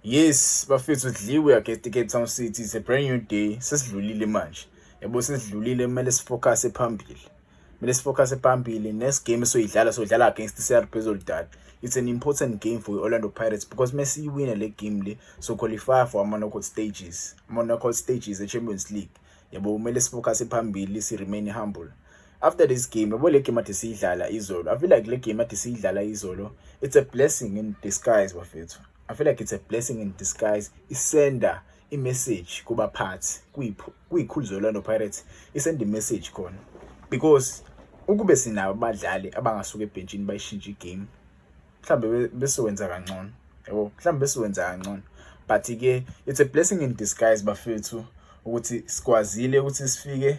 Yes, bafethu, sidliwe against i-Cape Town City. It's a brand new day. Sesidlulile manje. Yabo, sesidlulile, kumele sifocus phambili. Kumele sifocus phambili. Next game esoyidlala, sodlala against i-CR Belouizdad. It's an important game for i-Orlando Pirates because mesiyiwina le game le, so qualify for ama-knockout stages. Ama-knockout stages e-Champions League. Yabo, kumele sifocus phambili, si remain humble. After this game, yabo, le game ade siyidlala izolo. I feel like le game ade siyidlala izolo, it's a blessing in disguise, bafethu. I feel like it's a blessing in disguise. Isenda i-message kubaphathi, kuyikhulu ze-Orlando Pirates, isenda i-message khona. Because ukube sinabo abadlali abangasuka ebhentshini bayishintshe igame, mhlambe besowenza kangcono. Yabo, mhlambe besowenza kangcono. But ke it's a blessing in disguise, bafethu, ukuthi sikwazile ukuthi sifike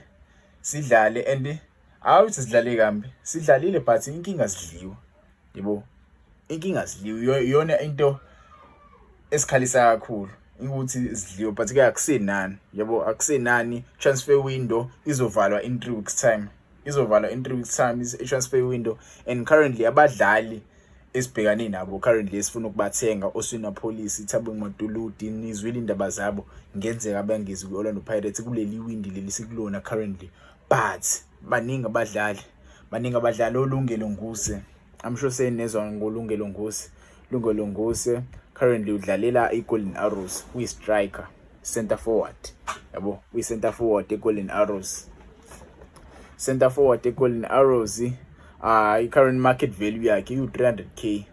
sidlale, and awuthi sidlale kambi. Sidlalile, but inkinga sidliwe. Yebo. Inkinga sidliwe iyona into esikhalisa kakhulu ukuthi sidliwe, but ke akusenani, yabo, akusenani. Transfer window izovalwa in 3 weeks time, izovalwa in 3 weeks time i-transfer window, and currently abadlali esibhekane nabo currently esifuna ukubathenga, Oswin Appollis, Thabo Matuludi, nizwile indaba zabo, ngenzeka bangezi kwi-Orlando Pirates kuleli windi leli sikulona currently. But baningi abadlali, baningi abadlali. OLungelo Nguse, I'm sure senezwa ngoLungelo Nguse. Lungelo Nguse currently udlalela i-Golden Arrows, uyi-striker, center forward, yabo, uyi-center forward e-Golden Arrows, center forward e-Golden Arrows. I-current market value yakhe iyu-300K,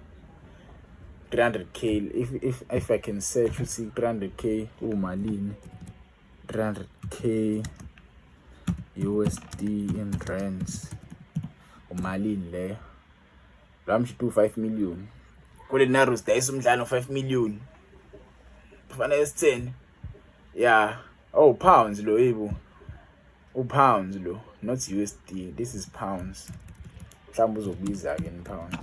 300K. If I can search ukuthi 300K umalini, 300K USD in rands umalini leyo? La msho 5 million. Golden Arrows dayisa umdlalo 5 million, kufanele sitheni? Yeah, oh, pounds lo, yebo, upounds lo, not USD, this is pounds. Mhlawumbe uzokubiza ke in pound.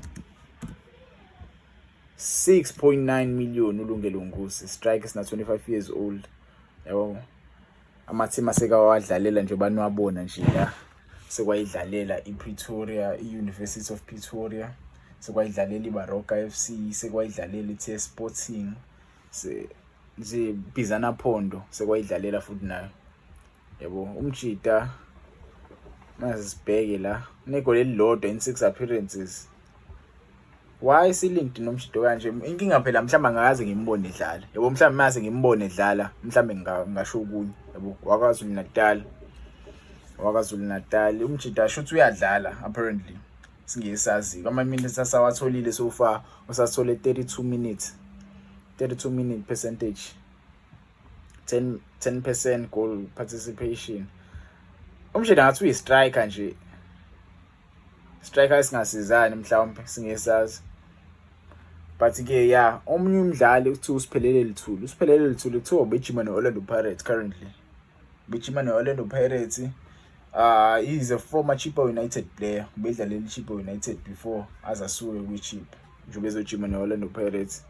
6.9 million uLungelo Nguse, striker sina 25 years old, yabo. Amathim asekawadlalela nje, baniwabona nje la, sekwayidlalela iPretoria, i-University of Pretoria, sekwayidlalela iBaroka FC, sekwayidlalela iTS Sporting, se nje Bizana Phondo sekwayidlalela futhi nayo, yabo. Umjita, mase sibheke la, unegoli elilodwa in 6 appearances. Why silinked nomjito kanje? Inkinga phela mhlawumbe angakaze ngimbone edlala, yabo. Mhlawumbe mase ngimbone edlala, mhlawumbe ngingasho okunye, yabo. WakaZulu Natal, wakaZulu Natal umjita, asho ukuthi uyadlala apparently, singesazi kwama minutes asawatholile so far, usathole 32 minutes, 32 minute percentage, 10 10% goal participation. Umjita ngathi uyi striker nje, striker esingasizani mhlawumbe, singesazi. But ke yeah, omunye umdlali kuthiwa uSiphelele Lithuli, uSiphelele Lithuli kuthiwa ubejima no-Orlando Pirates currently, bejima no-Orlando Pirates. He is a former Chippa United player, ubedlalela iChippa United before aze asuke kwiChippa njengoba ezojima no-Orlando Pirates,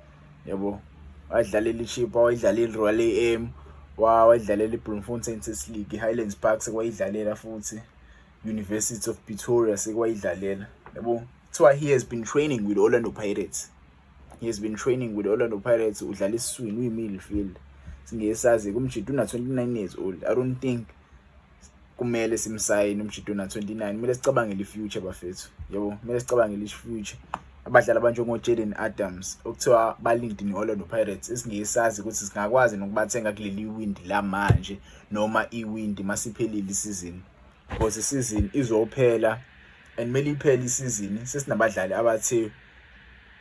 yabo. Wadlalela iChippa, wayidlalela iRoyal AM, wayidlalela iBloemfontein Celtic, iHighlands Park sekwayidlalela futhi, University of Pretoria sekwayidlalela, yabo. Kuthiwa he has been training with Orlando Pirates, he has been training with Orlando Pirates. Udlala esiswini, uyi-midfield, singesazi. Kumjita una 29 years old. I don't think kumele simsayine umjita una 29. Kumele sicabangele i-future, bafethu, yabo, kumele sicabangele i-future. Abadlali abanjengo-Jaden Adams okuthiwa ba-linked ne-Orlando Pirates, esingesazi ukuthi singakwazi nokubathenga kuleli windi lamanje noma iwindi masiphelile isizini, because isizini izophela and kumele iphele isizini sesinabadlali abathe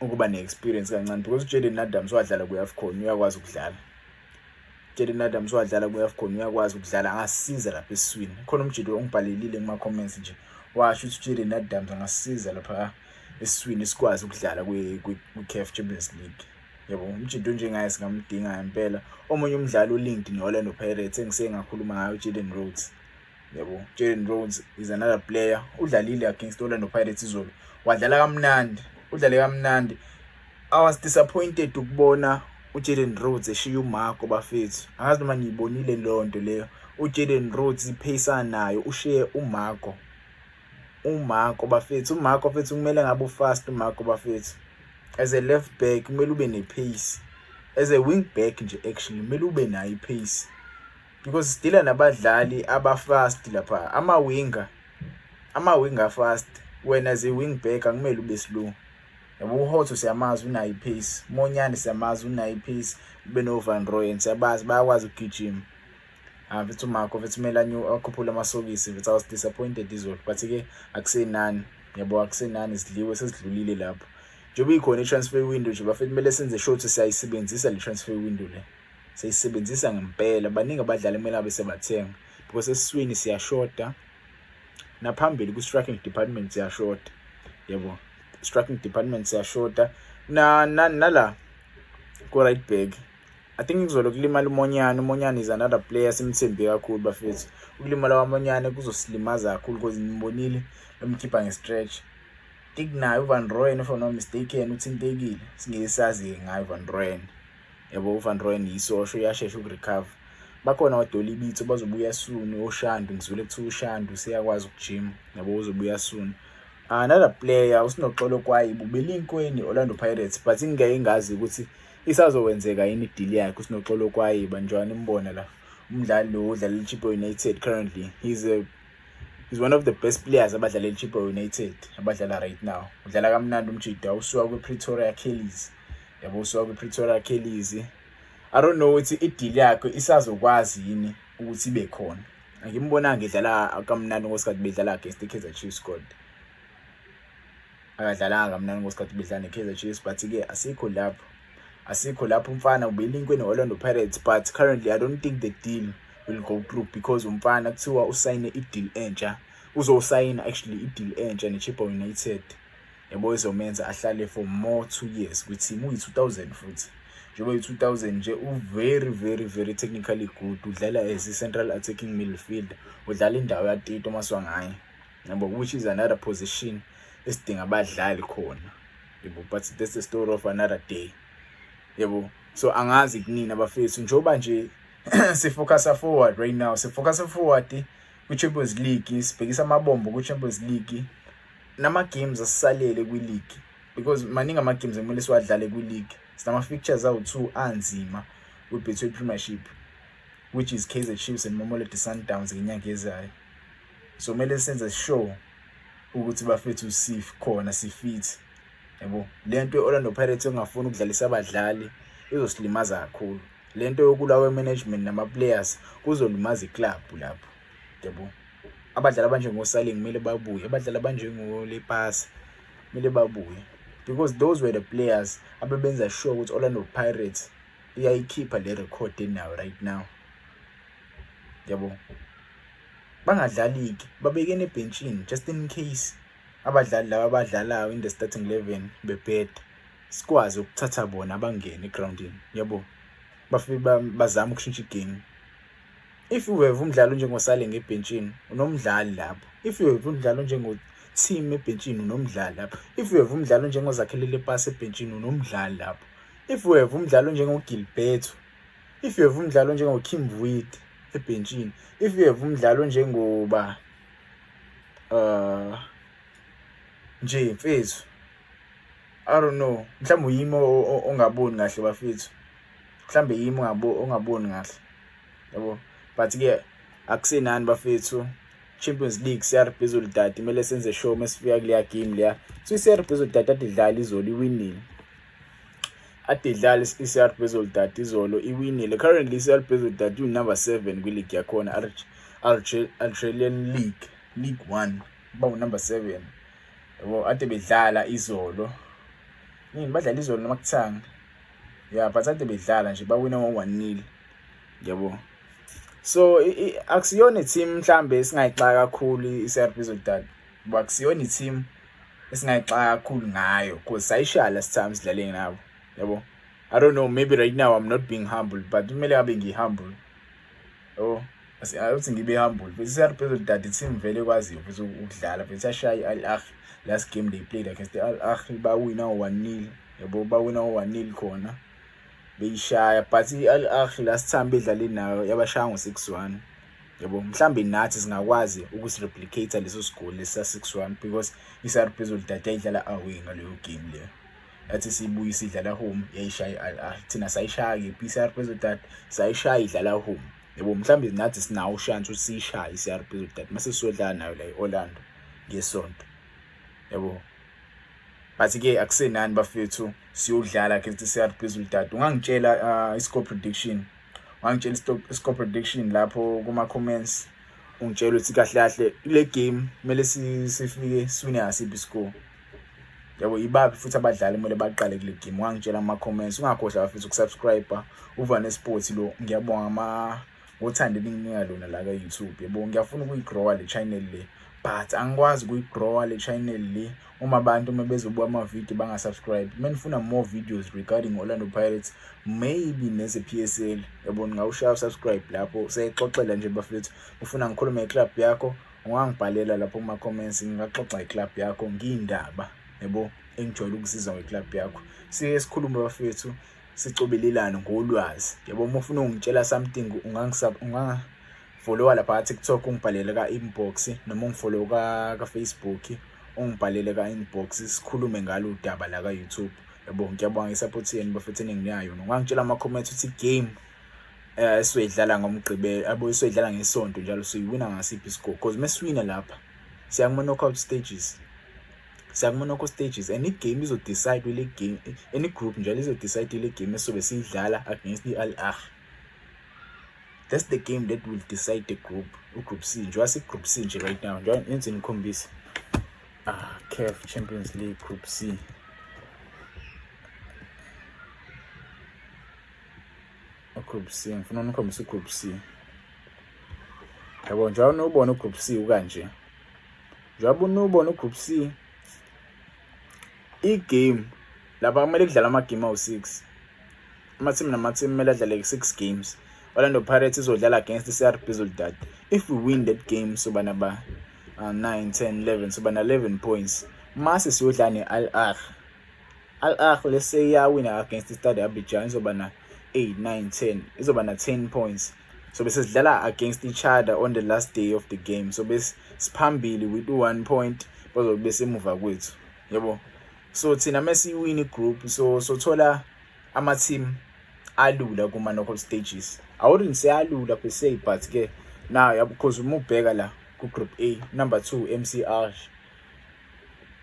ukuba ne-experience kancane, because uJaden Adams wadlala kwi-AFCON, uyakwazi ukudlala. Jaden Adams wadlala kwi-AFCON, uyakwazi ukudlala, angasiza lapha esiswini. Khona umjita ongibhalelile kuma-comments nje, washo ukuthi uJaden Adams angasiza lapha esiswini, sikwazi ukudlala kwi-CAF Champions League, yabo. Umjita onjengaye singamdinga ngempela. Omunye umdlali o-linked ne-Orlando Pirates engise ngakhuluma ngayo, Jaden Rhodes, yabo. Jaden Rhodes is another player udlalile against Orlando Pirates izolo, wadlala kamnandi, udlale kamnandi. I was disappointed ukubona uJaden Rhodes eshiya uMarco, bafethu. Angazi noma niyibonile leyo nto leyo. uJaden Rhodes ipheyisana nayo, ushiye uMarco, uMarco, bafethu, uMarco, bafethu, kumele ngabe ufast uMarco, bafethu. As a left back kumele ube ne-pace. As a wing back nje, actually kumele ube nayo i-pace because sidila nabadlali aba-fast lapha, ama-winger fast. Wena as a wing back akumele ube slow, yabo. UHotto siyamazi, unayo i-pace. Monyane siyamazi, unayo i-pace. Ube no-Van Rooyen, siyabazi, bayakwazi ukugijima. Ah, mfethu, uMarco, mfethu, kumele akhuphule amasokisi, mfethu. I was disappointed izolo, but-ke akusenani, yabo, akusenani, sidliwe, sesidlulile lapho. Njengoba ikhona i-transfer window nje, bafethu, kumele senze sure ukuthi siyayisebenzisa le transfer window le, siyayisebenzisa ngempela. Baningi abadlali kumele abe sebathenga because esiswini siyashoda, naphambili ku-striking department siyashoda, yabo, striking department siyashoda, na nala ku-right back. I think kuzolo kulimala uMonyane. UMonyane is another player simthembe kakhulu, bafethu. Ukulimala kwaMonyane kuzosilimaza kakhulu because ngimbonile bemkhipha nge-stretch. Think naye uVan Rooyen, if I'm not mistaken, uthintekile. Singeke sazi ngaye uVan Rooyen, yabo. UVan Rooyen yisosho, uyashesha uku-recover. Bakhona oDolly Bitso, bazobuya soon. OShandu, ngizwile kuthiwa uShandu seyakwazi ukujima, yabo, uzobuya soon. Another player, uSinoxolo Kwayiba, ubelinkweni Orlando Pirates, but ngeke ngazi ukuthi isazowenzeka yini i-deal yakhe uSinoxolo Kwayiba. Njengoba nimbona la, umdlali lo udlalela iChippa United currently. He's one of the best players abadlalela iChippa United abadlala right now. Udlala kamnandi umjida, usuka kwiPretoria Callies, yabo, usuka kwiPretoria Callies. I don't know ukuthi i-deal yakhe isazokwazi yini ukuthi ibe khona. Angimbonanga edlala kamnandi ngosikhathi bedlala against i-Kaizer Chiefs squad. Akadlalanga kamnandi ngosikhathi bedlala ne-Kaizer Chiefs, but-ke asikho lapho, asikho lapho. Umfana ubelinkwe ne-Orlando Pirates, but currently I don't think the deal will go through because umfana kuthiwa usayine i-deal entsha, uzosayina actually i-deal entsha ne-Chippa United, yabo, izomenza ahlale for more 2 years kwi-team. Uyi-2000 futhi, njengoba uyi-2000 nje, u-very very very technically good. Udlala as i-central attacking midfielder, udlala indawo yaTito Maswanganyi, yabo, which is another position esidinga abadlali khona, yabo, but that's the story of another day, yabo. So angazi kunini, abafethu, njengoba nje sifocusa forward right now, sifocusa forward kwi-Champions League, sibhekisa amabombo kwi-Champions League nama-games asisalele kwi-league because maningi ama-games ekumele siwadlale kwi-league. Sinama-fixtures awu-2 anzima kwi-Betway Premiership, which is Kaizer Chiefs and Mamelodi Sundowns ngenyanga ezayo. So kumele senze sure ukuthi, bafethu, sikhona, si-fit, yabo. Lento ye-Orlando Pirates engafuni ukudlalisa abadlali izosilimaza kakhulu. Lento yokulwa kwe-management nama-players kuzolimaza i-club lapho, yabo. Abadlali abanjengoSaleng kumele babuye, abadlali abanjengoLepasa kumele babuye because those were the players abebenza sure ukuthi Orlando Pirates iyayikhipha le record enayo right now, yabo. Bangadlali-ke, babekene ebhentshini just in case abadlali laba abadlalayo in the starting 11 bebheda, sikwazi ukuthatha bona abangene egrawundini, yabo, bafike bazame ukushintsha i-game. If you have umdlalo onjengoSaleng ebhentshini, unomdlali lapho. If you have umdlalo onjengo-Team ebhentshini, unomdlali lapho. If you have umdlalo onjengoZakhele Lepasa ebhentshini, unomdlali lapho. If you have umdlalo onjengoGilberto, if you have umdlalo onjengo-Kimvuidi ebhentshini, if you have umdlalo onjengoba nje, mfethu, I don't know, mhlawumbe uyimi ongaboni kahle, bafethu, mhlambe yimi ongaboni kahle, yabo. But ke akusenani, bafethu, Champions League, CR Belouizdad, kumele senze sure mesifika kuleya game leya. So i-CR Belouizdad ade idlala izolo, iwinile. Ade idlala i-CR Belouizdad izolo, iwinile. Currently i-CR Belouizdad iwu-number 7 kwi-league yakhona, Algerian League, League 1, bawu-number 7, yabo. Ade bedlala izolo, nini badlala izolo noma kuthanga, yeah, but ade bedlala nje, bawina ngo-1-0, yabo. So akusiyona i-team mhlambe esingayixaka kakhulu i-CR Belouizdad, akusiyona i-team esingayixaka kakhulu ngayo because sayishaya last time sidlale nabo, yabo. I don't know, maybe right now I'm not being humble, but kumele ngabe ngi-humble, yabo. Awuthi ngibe humble, but i-CR Belouizdad i-team vele ekwaziyo futhi ukudlala futhi. Yashaya i-Al Ahly last game they played against the Al Ahly, bawina ngo-1-0, yabo, bawina ngo-1-0 khona beyishaya. But i-Al Ahly last time bedlale nayo yabashaya ngo-6-1, yabo. Mhlambe nathi singakwazi ukusi-replicate leso sigoli lesa 6-1 because i-CR Belouizdad yayidlala away ngaleyo game leyo. Yathi siyibuye isidlala home yayishaya i-Al Ahly. Thina sayishaya kephi i-CR Belouizdad? Sayishaya idlala home. Yabo, mhlawumbe nathi sinawo ushansi ukuthi siyishaye i-CR Belouizdad mase siyodlala nayo la e-Orlando ngesonto. Yabo. But-ke akusenani bafethu, siyodlala against i-CR Belouizdad. Ungangitshela i-score prediction. Ungangitshela i-score prediction lapho kuma-comments. Ungitshela ukuthi kahle kahle kule game kumele sifike siwine ngasiphi iscore. Yabo, ibaphi futhi abadlali kumele baqale kule game. Ungangitshela ama-comments. Ungakhohlwa bafethu ukusubscribe. Uvane Sports lo, ngiyabonga ama ngothando eninginika lona la ka-YouTube. Yabo, ngiyafuna ukuyigrowa le channel le, but angikwazi ukuyigrowa le channel le uma abantu uma bezobuka ama-video bangasubscribe. Uma nifuna more videos regarding Orlando Pirates, maybe neze-PSL, yabo, ningawushaya subscribe lapho. Siyayixoxela nje bafethu. Ufuna ngikhulume ngeclub yakho, ungangibhalela lapho kuma-comments, ngingaxoxa ngeclub yakho ngiyindaba, yabo, engijwayele ukusiza ngeclub yakho. Sike sikhulume bafethu, sicobelelane ngolwazi. Yabo, uma ufuna ungitshela something, ungangifollowa lapha ka-TikTok, ungibhalele ka-inbox, noma ungifollow ka-Facebook, ungibhalele ka-inbox, sikhulume ngalo udaba la ka-YouTube. Yabo, ngiyabonga nge-support yenu bafethu eninginayo. Ungangitshela ama-comments ukuthi game esizoyidlala ngoMgqibelo, yabo, esizoyidlala ngesonto njalo, siyiwina ngasiphi iscore, because mesiwina lapha siya kuma-knockout stages, siya kuma-knockout stages, and i-game izo-decide le game, any group njalo izo-decide le game esobe siyidlala against i-Al Ahly. That's the game that will decide the group, u-group C. Njengoba siku-group C nje right now, njengoba yenze nikhombise CAF Champions League Group C. U-group C, ngifuna unikhombise u-group C. Yabo, njengoba nubona u-group C ukanje, njengoba nubona u-group C, i-game lapha kumele kudlala ama-game awu-6, ama-team nama-team kumele adlale 6 games. Orlando Pirates izodlala against i-CR Belouizdad. If we win that game, soba naba 9 10 11, soba na 11 points. Mase siyodlala ne-Al Ahly. Al Ahly, let's say iyawina against i-Stade Abidjan, izoba na 8 9 10, izoba na 10 points. So bese sidlala against each other on the last day of the game, so bese siphambili with 1 point, bazobe besemuva kwethu, yabo. So thina mesiwin igroup, so sothola ama team alula kuma knockout stages. I wouldn't say alula per se, but ke now, yabo, because uma ubheka la ku group A, number 2 MC Alger,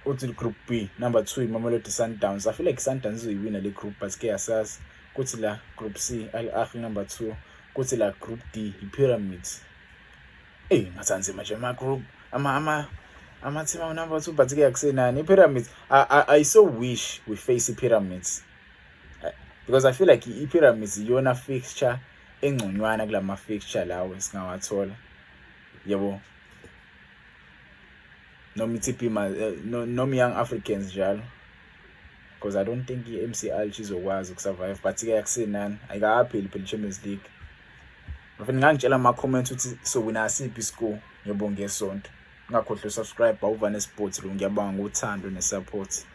uthi group B number 2 iMamelodi Sundowns. I feel like Sundowns izoyiwina le group, but ke asazi. Kuthi la group C, Al Ahly number 2. Kuthi la group D, iPyramids. Eh, ngathanzima nje ama group, ama team ama number 2, but ke akusenani. iPyramids, I so wish we face iPyramids because I feel like iPyramids iyona fixture engconywana kulama fixture lawo esingawathola, yabo, noma i-TP, noma Young Africans njalo, because I don't think i-MC Alger izokwazi ukusurvive, but ke akusenani, ayikapheli phela i-Champions League. Mfana, ngangitshela ama comments ukuthi sowina asiphi iscore, yebo, ngesonto. Ungakhohlwa usubscribe. Awuvane Sports lo, ngiyabonga ngothando nesupport.